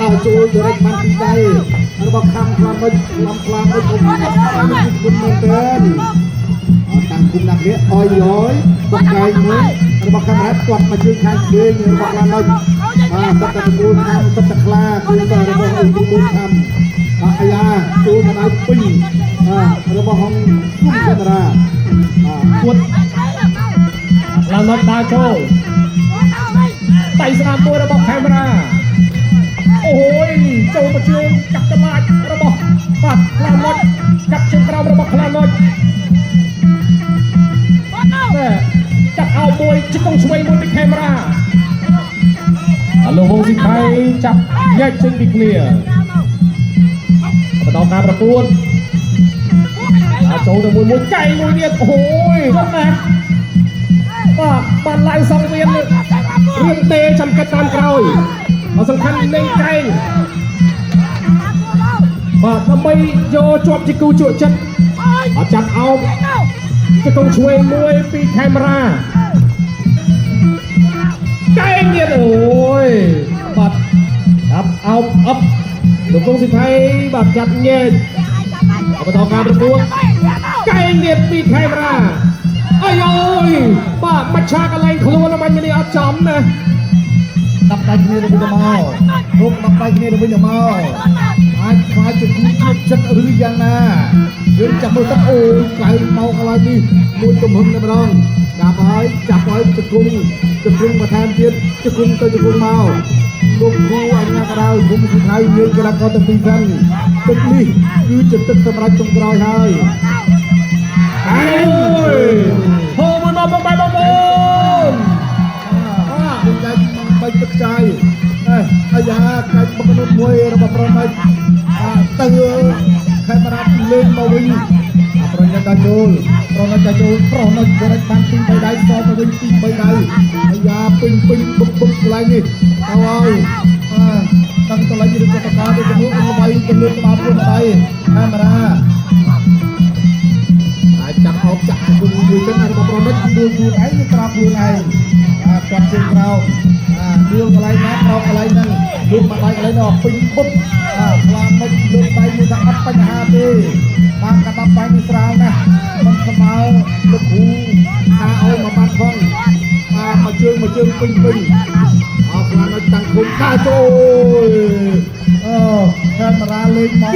ដើរចូលទៅរែកបានពីដៃរបស់ខំខ្លាំងមិនខ្លាំងខ្លាំងមិនគុំនេះគុំមែនទែនអត់តាំងគុំដាក់នេះអយយយបកែងមួយរបស់កាមេរ៉ាគាត់មកជើងខាងឆ្វេងរបស់ខ្លាំងមិនបាទសត្វតកូលខាំសត្វតខ្លាគូតរបស់អ៊ូគូខំបាទអាយ៉ាទូមកដៃពេញរបស់ហងគុំកាមេរ៉ា ពួតឡានដើរចូលដៃស្នាមមួយរបស់កាមេរ៉ាអូយចូលមកជើងកាប់តឡាចរបស់បាទខ្លានុចកាប់ជើងក្រោមរបស់ខ្លានុចតែកាប់អោមួយជង្គង់ឆ្វេងមួយពីកាមេរ៉ាអាលោកវងស៊ីថៃចាប់ញែកចេញពីគ្នាបន្តការប្រកួត ចូលទៅមួយមួយកែងមួយទៀតអូយជុំណាបាទបានឡើងសង្វៀនរឿងទេចាំកាត់តាមក្រោយមកសំខាន់លេងកែងបាទដើម្បីយកជាប់ជាគូជក់ចិត្តអត់ចាប់អោបជង្គង់ឆ្វេងមួយពីកាមេរ៉ាកែងទៀតអូយបាទចាប់អោបអប់លោកគង់សិទ្ធិបាទចាប់ញែកបន្តការប្រកួត កែងទៀតពីកាមេរ៉ាអាយអូយបាទមច្ឆាកន្លែងខ្លួនមិនមានអត់ចំណា ដាប់ដៃគ្នាទៅវិញទៅមករុកដាប់ដៃគ្នាទៅវិញទៅមកអាចខ្លាចជាគូជក់ចិត្តឬយ៉ាងណាយើងចាប់មើលទឹកអូយកៅមកកន្លែងនេះមួយទំហឹងតែម្ដងចាប់ហើយចាប់ហើយជង្គង់ជង្គង់បន្ថែមទៀតជង្គង់ទៅជង្គង់មកលោកគ្រូអញ្ញាកដៅគុំសុថៃយើងកីឡាករទាំងពីរសិនទឹកនេះគឺជាទឹកសម្រាប់ចុងក្រោយហើយ អូយហូមួយមកបងបាយបងប្អូន បាទយើងតែបាច់ទឹកចាយអេអាយ៉ាកាច់បុកនុមួយរបស់ប្រណិតបាទទៅខេមរៈលេងមកវិញអាប្រណិតដល់ចូលប្រណិតដល់ចូលប្រណិតប្រណិតបានពី3ដៃសល់ទៅវិញពី3ដៃអាយ៉ាពេញពេញបុកបុកកន្លែងនេះទៅហើយបាទតាំងតឡៃឬក៏តកាទៅជំនួសល្បីទៅលើក្បាលពួនដៃខេមរាអាចចាប់អោបចាក់ជង្គង់មួយចឹងរបស់ប្រណិតដួលខ្លួនឯងឬក្រោបខ្លួនឯងបាទគាត់ជើងក្រោមបាទដួលកន្លែងណាក្រោបកន្លែងហ្នឹងលូកមកដៃកន្លែងនោះពេញបុបបាទខ្លាមិនលើកដៃមួយថាអត់បញ្ហាទេបាទកណ្ដាប់ដៃនេះស្រាលណាស់មិនស្មើលោកគ្រូថាឲ្យមកបានផងបាទមកជើងមកជើងពេញពេញអោខ្លាមិនតាំងគុំដាចូលអឺកាមេរ៉ាលេងមក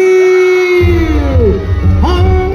ហង